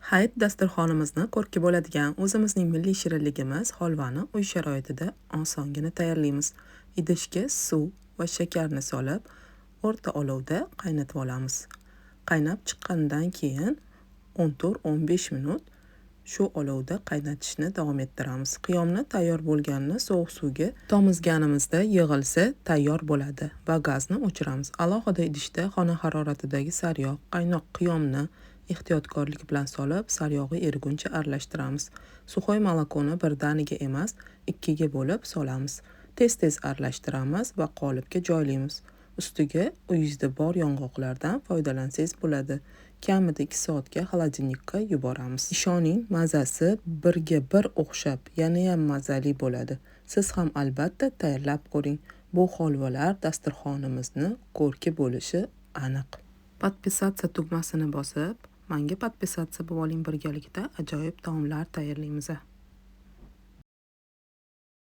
Hayit dasturxonimizni ko'rki bo'ladigan o'zimizning milliy shirinligimiz holvani uy sharoitida osongina tayyorlaymiz. Idishga suv va shakarni solib, o'rta olovda qaynatib olamiz. Qaynab chiqqanidan keyin 14-15 minut shu olovda qaynatishni davom ettiramiz. Qiyomni tayyor bo'lganini sovuq suvga tomizganimizda yig'ilsa tayyor bo'ladi va gazni o'chiramiz. Alohida idishda xona haroratidagi sariyog', qaynoq qiyomni ehtiyotkorlik bilan solib, sariyog'i eriguncha aralashtiramiz. Сухой молоко ni birdaniga emas, ikkiga bo'lib solamiz. Tez-tez aralashtiramiz va qolipga joylaymiz. Ustiga uyingizda bor yong'oqlardan foydalansangiz bo'ladi. Kamida 2 soatga холодильник ka yuboramiz. Ishoning, mazasi birga bir o'xshab, yanayam mazali bo'ladi. Siz ham albatta tayyorlab ko'ring. Bu holvalar dasturxonimizni ko'rki bo'lishi aniq. Подписаться tugmasini bosib, menga подписаться bo'lib oling, birgalikda ajoyib taomlar tayyorlaymiz.